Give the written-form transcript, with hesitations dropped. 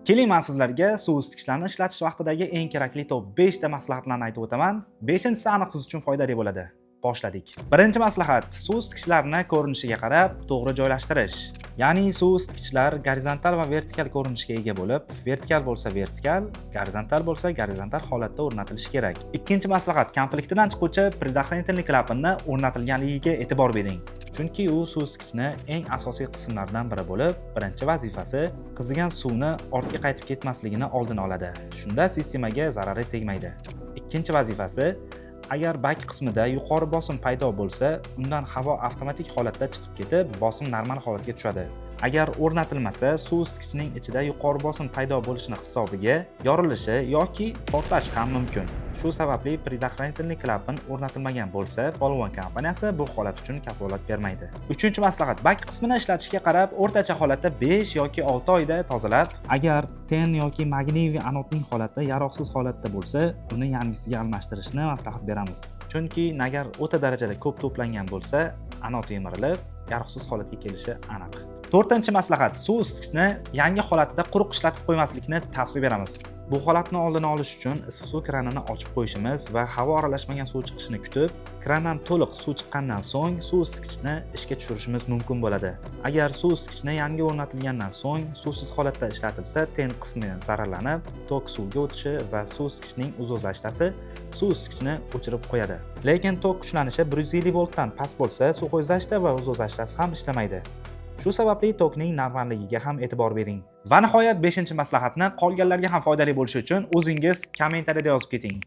Keling, man sizlarga suv isitgichlarni ishlatish vaqtidagi eng kerakli top 5 ta maslahatlarni aytib o'taman. 5-inchisi aniq siz uchun foydali bo'ladi. Boshladik. Birinchi maslahat: suv isitgichlarni ko'rinishiga qarab to'g'ri joylashtirish. Ya'ni suv isitgichlar gorizontal va vertikal ko'rinishga ega bo'lib, vertikal bo'lsa vertikal, gorizontal bo'lsa gorizontal holatda o'rnatilishi kerak. Ikkinchi maslahat: komplektidan chiquvchi предохранительный klapanni o'rnatilganligiga e'tibor bering. Chunki u suv isitgichni eng asosiy qismlaridan biri bo'lib, birinchi vazifasi qizigan suvni ortga qaytib ketmasligini oldini oladi. Shunda sistemaga zarari tegmaydi. Ikkinchi vazifasi: agar bak qismida yuqori bosim paydo bo'lsa, undan havo avtomatik holatda chiqib ketib, bosim normal holatga tushadi. Agar o'rnatilmasa, suv isitgichning ichida yuqori bosim paydo bo'lishini hisobiga yorilishi yoki portlashi ham mumkin. Shu sababli предохранительный klapan o'rnatilmagan bo'lsa, Polvon kompaniyasi bu holat uchun kafolat bermaydi. Uchinchi maslahat: bak qismini ishlatishga qarab o'rtacha holatda 5 yoki 6 oyda tozalab, agar ten yoki magniy anodning holati yaroqsiz holatda bo'lsa, uni yangisiga almashtirishni maslahat beramiz. Chunki agar o'ta darajada ko'p to'plangan bo'lsa, anod yemirilib, yaroqsiz holatga kelishi aniq. To'rtinchi maslahat: suv isitgichni yangi holatida quruq ishlatib qo'ymaslikni tavsiya beramiz. Bu holatni oldini olish uchun issiq suv kranini ochib qo'yishimiz va havo aralashmagan suv chiqishini kutib, krandan to'liq suv chiqqandan so'ng suv isitgichni ishga tushirishimiz mumkin bo'ladi. Agar suv isitgichni yangi o'rnatilgandan so'ng suvsiz holatda ishlatilsa, ten qismi zararlanib, tok suvga o'tishi va suv isitgichning узел защита si suv isitgichni o'chirib qo'yadi. Lekin tok kuchlanishi 150 voltdan past bo'lsa, сухой защита va узел защита si ham ishlamaydi. Shu sababli tokning normalligiga ham e'tibor bering. Va nihoyat 5-maslahatni qolganlarga ham foydali bo'lishi uchun o'zingiz kommentariyada yozib keting.